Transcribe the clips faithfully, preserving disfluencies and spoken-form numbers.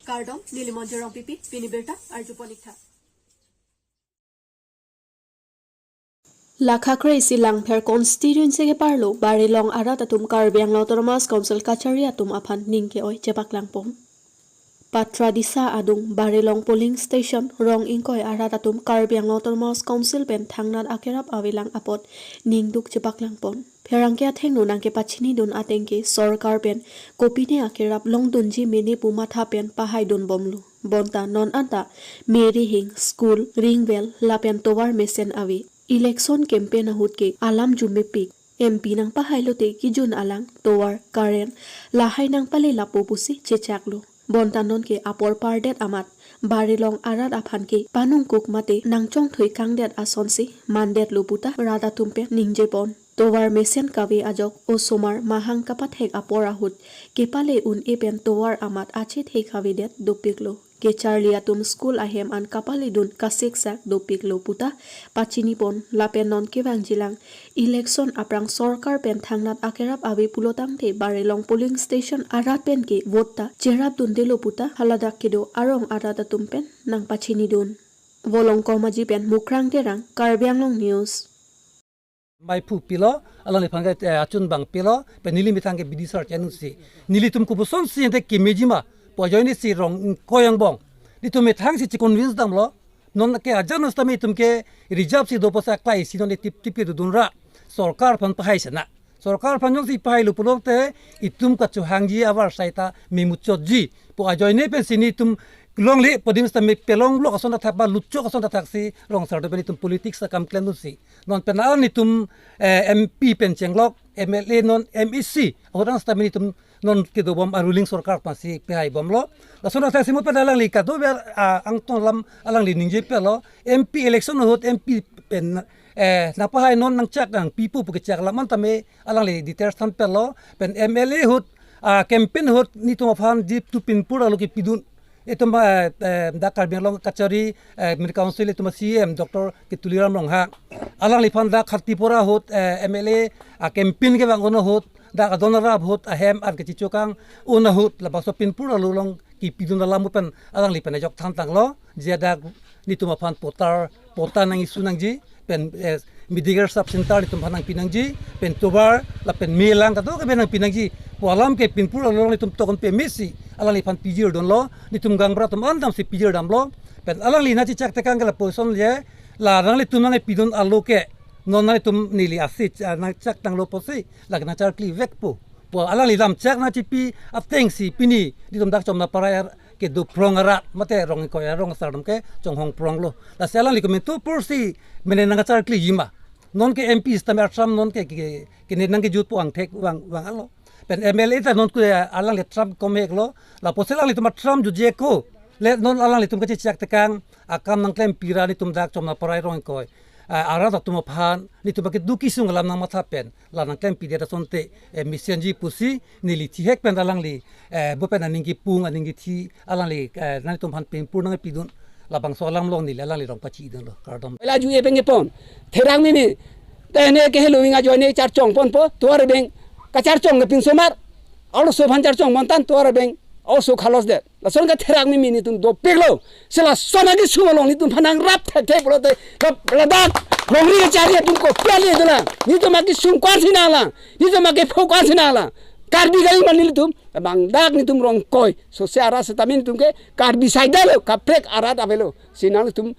Kardom, neli Monjir Rongpipi, pini birta arjupon ik tha. Lakha kre-isi Langpher constituency keparlo Barilong arat atum Karbi Anglong Autonomous Council kachari atum aphan ning ke-oi chepaklangpon. Patradisa adung Barilong polling station rong ingkoi arat atum Karbi Anglong Autonomous Council pen thangnat akerap avelang apot ningduk chepaklangpon. Pherangke athengno nangkepachinidun ateng ke sorkar pen kopine akerap longdunji mene pu matha pen pahaidunbomlo. Bonta non anta me rihing, school, ring well lapen tovar mesen ave. Election campaign ahut ke alam jumepik. M P nangpahai lote kijun alang, tovar, current, lahai nangpale lapu pusi chechaklo. Bonta non ke apor pardet amat Barilong arat aphan ke panungkuk mate nangchongthui kangdet asonsi mandetlo puta rat atum pen ningjepon. Tovar mesen kave ajok osomar mahang kapathek apor ahut kepale un-e pen tovar amat achethek kavedet dopiklo. Kecharli atum school ahem an kapaledun kasiksak dopiklo puta pachinipon. Lapen non kevangjilang election aphrang sorkar pen thangnat akerap ave pulo tangte Barilong polling station arat pen ke vote ta cherapdundelo puta haladak kedo arong arat atum pen nangpachinidun. Volongkom Aji pen Mukrang Terang, Karbi Anglong News. Maiphu pilo, alangliphan ke, eh, achunbang pilo, pen neli methang ke bidi sar chenu si. Nelitum kopuson si ente kemeji ma, pu ajoine si rong ingkoi angbong. Nelitum methang si chi convince damlo, non ke ajan sitame itum ke reserve si dopo sa klai si non tip tip ke dodun ra. Sorkar aphan pahai sena. Sorkar aphan jongsi pahailo pulote itum kachehangji avarsai ta memuchotji. Pu ajoine pensi nelitum longle pu adim sitame pelonglok ason ta thak ba luchok ason ta thak si rong sar do pen itum politics akam klemdun si. Non pen nelitum, eh, M P pen chenglok, M L A non M A C. Ahut an sitame nelitum non kedobom a ruling sorkar aphansi pahaibomlo. Lason athak si mo pen alangli kadokave, ah, angtong alam alangli ningje pelo. M P election ahut M P pen, eh, nangpahai non nangchak nangpipo pu kechak alam an tame alangli details than pelo. Pen M L A ahut, ah, campaign ahut nelitum aphan jeep tu pinpur alo kepidun. Itum, eh, eh, dak Karbi Anglong kachari, eh, mini council itum C E M Doctor K Tuliram Ronghang. Alangliphan dak Khartipura ahut, eh, M L A, ah, campaign kevang un ahut, dak Adonarap ahut, ahem an kechichokang un ahut, labangso pinpur alo along kepidun alam pen alangli pen ajok than tanglo, je dak nelitum aphan potar, pota nang-issue nangji, pen, eh, medical sub center nelitum aphan nangpi nangji, pen tovar, lapen me lang kadokave nangpi nangji. Pu alam ke pinpur alo along nelitum tokon pe mesi, alangliphan pijirdunlo, nelitum gaonbura atum an damsi pijirdamlo, pen alangli nangchechak tekang ke la position je, la nanglitum nangpidun alo ke, non nanglitum neli ase, ah, nangchak tanglo pusi, lake nangcharkli vekpo. Pu alangli lamchak nangchipi ateng si pini, nelitum dak Chomnaparai kedo phrong arat, mate rong ingkoi arong asar atum ke chonghong phronglo. Lasi alangli komantu apor si mene nangcharkliji ma. Non ke M P sitame a-term non ke, ke, ke ne nangkejut pu angthek vang, vang alo. Pen M L A ta non ke alangli term komheklo. Lapusi alanglitum a-term jutje ko. Le non alanglitum kachechak tekang akam nangklempi ra nelitum dak Chomnaparai rong ingkoi, ah, arat atum aphan nelitum akedo kesung alam nangmatha pen la nangklempidet asonte, eh, mesenji pusi neli thihek pen alangli, eh, bo pen aning kepung aning kethi alangli, eh, nanglitum aphan pinpur nangpidun, labangso alam along neli alangli rong pachidunlo, kardom. Ela ju e pen kepon. Therak mimi. Te ne ke helo wing ajoine charchongponpo, tovar beng. Kacharchong ke pinsomar. Arloso aphan charchong bonta tovar beng. Arloso khalos det. Lason ke therak mimi nelitum dopiklo. Si lason akesung along nelitum aphan nangrap thekthe pulote. Lap, ladak. Longri kachari atum kopi ale dolang. Nelitum akesung ko-ansi nanglang. Nelitum akepho ko-ansi nanglang. Karbi kali ma nelitum. Bang dak nelitum rong ingkoi. Sose arat sitame nelitum ke Karbi saidalo. Kaprek arat avelo. Si nanglitum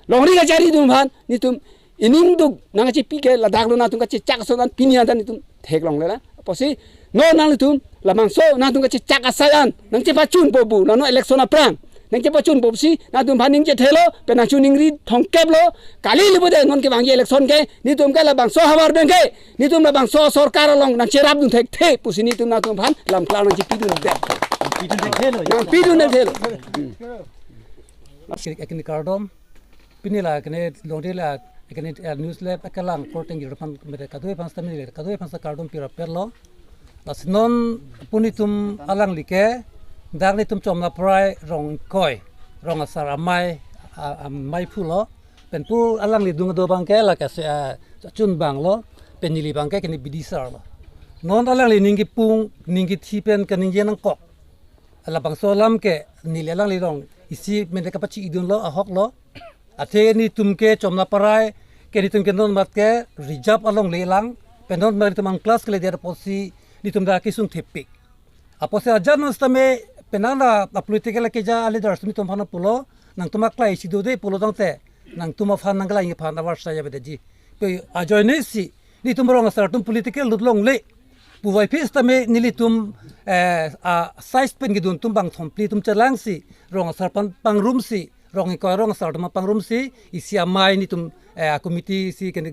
longri kachari atum aphan. Nelitum iningduk nangkachipi ke ladaklo, nangtum kachechak ason an pini anta nelitum theklonglela. Pusi non nanglitum labangso nangtum kachechak asai an nangchepachunpo pu, non election aphrang nangchepachunpo pusi nangtum aphan ningje thelo, pen nangchiningri thomkeplo, kali le pulote non kevangji election ke nelitum ke labangso havar beng ke nelitum labangso sorkar along nangcherapdun thekthe pusi nelitum nangtum aphan lamklar nangchipidundet. Pidun thekthe lo. Nangpidundet thelo. Hmm. Akin, akin kardom. Pini la kene longri la kene, eh, news le kelang korteng jir aphan mete kadokave aphan sitame le kadokave aphan sa kardom pi rapetlo. Lasi non pu nelitum alangli ke dak nelitum Chomnaparai rong ingkoi, rong asar amei, a, amei phulo. Pen pu alangli dung do abang ke la kase, ah, achunbanglo. Pen neli abang ke kene bidi sarlo. Non alangli ning kepung, ning kethi pen kaningje nangkok. Labangso alam ke neli alanglirong isi mene kapachi-idunlo, ahoklo. Athe netum ke Chomnaparai ke netum ke non mat ke reserve alongle lang, pen non mat netum ang class kele dia apotsi netum ta kesung thepik. Apotsi ajan non sitame penang la a political keja a leaders netum aphan pulo, nangtum aklai isi dode pulo tangte nangtum aphan nangklai aphan avar saya bedeji. Pe ajoine si netum rong asar atum political lut longle puvoiphit sitame nelitum, eh, a size pen kedun atum bang thomphli atum chelangsi rong asar aphan pangrumsi, rong ingkoi rong asar atum pangrumsi, isi amei netum, eh, a committee si kene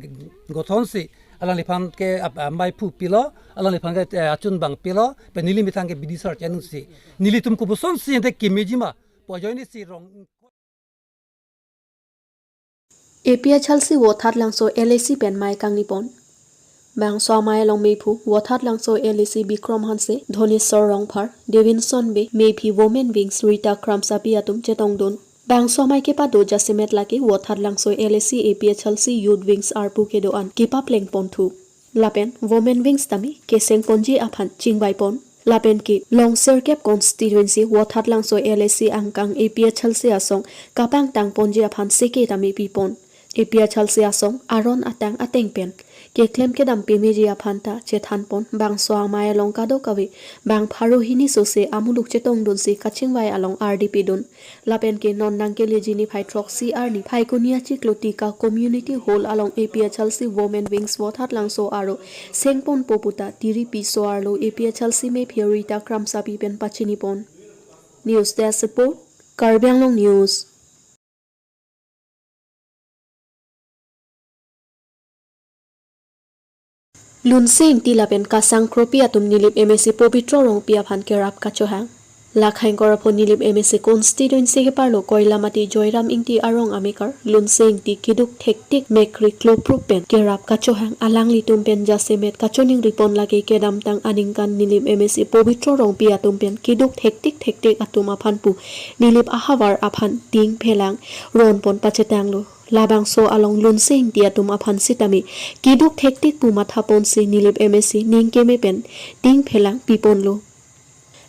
gothonsi, alangliphan ke ap-, amei phu pilo, alangliphan ke, eh, achun bang pilo, pen neli methang ke bidi sar chenu si. Nelitum kopusonsi ente kimejima pu ajoine si rong A P H L C Vothatlangso L A C pen mei kangni pon. Bangso amei along meiphu Vothatlangso L A C Bikrom Hanse, Dhoneswar Rongphar, Davidson Bey, meiphi Women Wings Rita Kramsapi atum chetongdun. Bangso amei kepado jasemet lake Vothatlangso L A C A P H L C Youth Wings arpu kedo-an kepapleng ponthu. Lapen Women Wings tame keseng ponji aphan chingvai pon. Lapen ke Longsirkep constituency Vothatlangso L A C angkang A P H L C asong kapangtang ponji aphan seke tame pipon. A P H L C asong aron atang ateng pen keklem kedam pemeji aphan ta chethan pon. Bangso amei along kadokave bang pharo hini sose amuluk chetongdunsi kachingvai along ardi pidun. Lapen ke non nangkeleji niphai throksi arni Phaikuni achiklo Tika Community Hall along A P H L C Women Wings Vothatlangso aro seng ponpo puta tiri piso arlo A P H L C meiphi Rita Kramsapi pen pachini pon. News Desk Report, Karbi Anglong News. Lunse Ingti lapen Kasang Kropi atum Nilip M A C Pobitro Rongpi aphan kerap kachohang. Lakhaing Korapho Nilip M A C constituency keparlo Koilamati Joyram Ingti arong amekar Lunse Ingti keduk thektik mekri kloprup pen kerap kachohang, alanglitum pen jasemet kachoningri pon lake kedamtang aningkan Nilip M A C Pobitro Rongpi atum pen keduk thektik thektik atum aphan pu Nilip ahavar aphan ting phelang ron pon pachetanglo. Labangso along Lunse Ingti atum aphan sitame keduk thektik pu matha ponsi Nilip M A C ning keme pen ting phelang piponlo.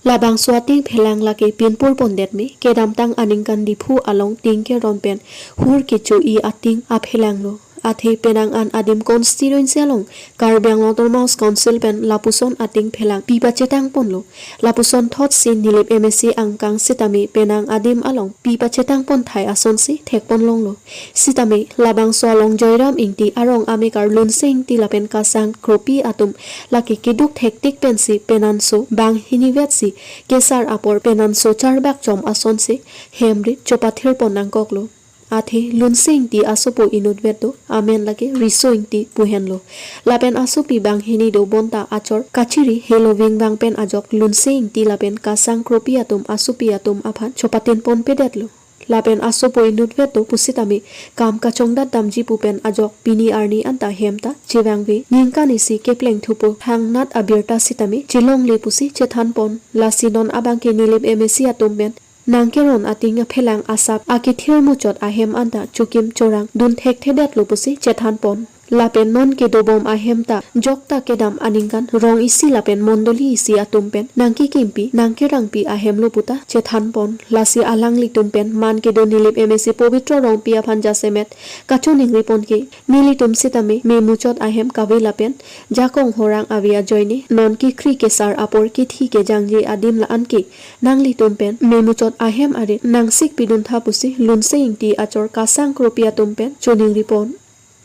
Labangso ating phelang lake pinpur pondet me, kedamtang aningkan Diphu along ting keron pen hur kecho-i ating aphelanglo. Athe penang an adim constituency along Karbi Anglong Autonomous Council pen lapuson ating phelang pi pachetang ponlo. Lapuson thotsi Nilip M A C angkang sitame penang adim along pi pachetang pon thai asonsi thek pon longlo. Sitame labangso along Joyram Ingti arong amekar Lunse Ingti lapen Kasang Kropi atum lake keduk thektik pensi penanso banghini vetsi kesar apor penanso charbak chom asonsi hem rit chopathir pon nangkoklo. Athe Lunse Ingti asopo inutvet do, amen lake Riso Ingti pu henlo. Lapen asopi banghini do bonta achor kachiri helo vingvang pen ajok Lunse Ingti lapen Kasang Kropi atum asopi atum aphan chopatin pon pedetlo. Lapen asopo inutvet do pusitame kam kachongdat damji pu pen ajok pini arni anta hem ta chevangve, ningkan isi kepleng thupo, hangnat abirta sitame chelongle pusi chethan pon. Lasi non abangke Nilip M A C atum pen nangkeron ating aphelang asap akethir muchot ahem anta chokim chorang dun thekthedetlo pusi chethan pon. Lapen non kedobom ahem ta jokta kedam aningkan rong isi lapen mondoli isi atum pen nangkekimpi nangkerangpi ahemlo puta chethan pon. Lasi alanglitum pen man kedo Nilip M A C Pobitro Rongpi aphan jasemet kachoningri pon ke nelitum sitame me muchot ahem kave lapen jakong horang ave ajoine non kekri kesar apor kethi kejangje adim la-an ke nanglitum pen me muchot ahem arit nangsik pidun tha pusi Lunse Ingti achor Kasang Kropi atum pen choningri pon.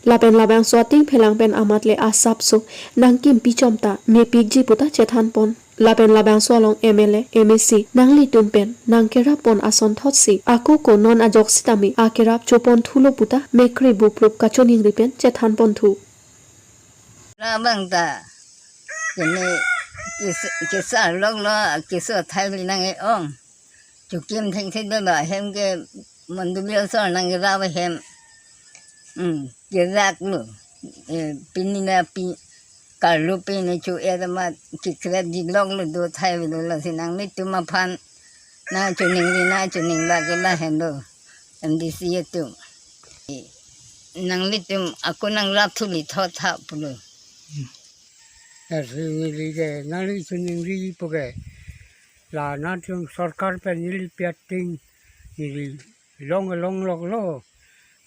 Lapen labangso ating phelang pen amat le asapso nangkimpi chom ta mepikji puta chethan pon. Lapen labangso along M L A, M A C nanglitum pen nangkerap pon ason thotsi ako ko non ajok sitame akerap chopon thulo puta mekri buprup kachoningri pen chethan pon thu. Labang ta kene kis-, kisar lok lo, kiso thai li nang e-ong. Chokim thengthe do ba hem ke mondoli asor nang ra ba hem. Hmm, kirak lo. Eh, pini na pi karlu pini chu e ma kikrep jiglok lo do thai lo, lasi nanglitum aphan nangchoningri nangchoningba ke ba hem lo. M D C atum. Nanglitum ako nangrap thu li thot tha pulo. Lasi neli ke nangli choningri pu ke. La nangtum sorkar pen neli pi ating neli long long lok lo.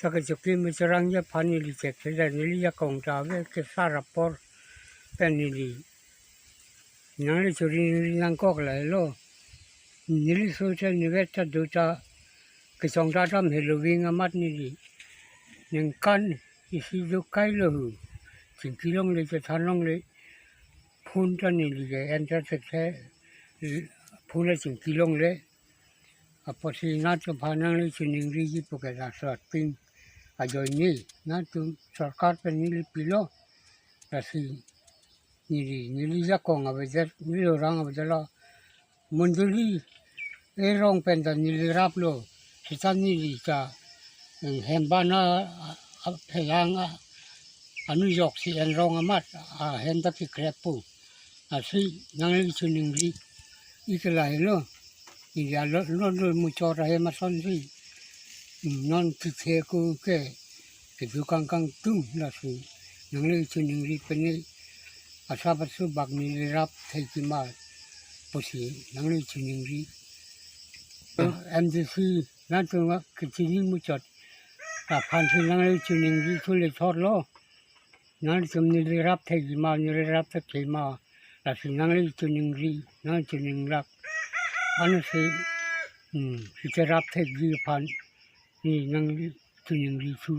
Ta kechokim chorangji aphan neli chek seta neli jakong ta ave kesar apor pen neli nangli churi neli nangkok lahelo. Neli so ta nivet ta do ta kechongdam heloving amat neli ningkan isi do kai lo hu. Chingki longle chethan longle phone ta neli ke enter thekse phone ta chingki longle. Apotsi nangtum aphan nangli chiningriji pu ke laso ating ajoine nangtum sorkar pen neli pilo. Lasi neli neli jakong avedet neli orang avedet lo. Mondoli erong pen ta neli raplo. Seta neli ta eh, hem bana a- a- phelang a- anu joksi enrong amat ahem ta pikrepo. Lasi nangli chiningri ike lahelo. Neli alo lo lo muchot ahem asonsi. Hmm, non kithe ko ke kedu kangkang tum lasi nangli chiningri pen ne asap asubak neli rap thekji ma pusi nangli chiningri. M D C nangtum kechini muchot aphansi nangli chiningri chule chotlo. Nangtum neli rap thekji ma neli rap thekji ma lasi nangli chiningri nangli chiningrak. Ansi hmm, sita rap thekji aphan ne nangli chiningri chu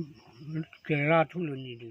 kela thulo neli.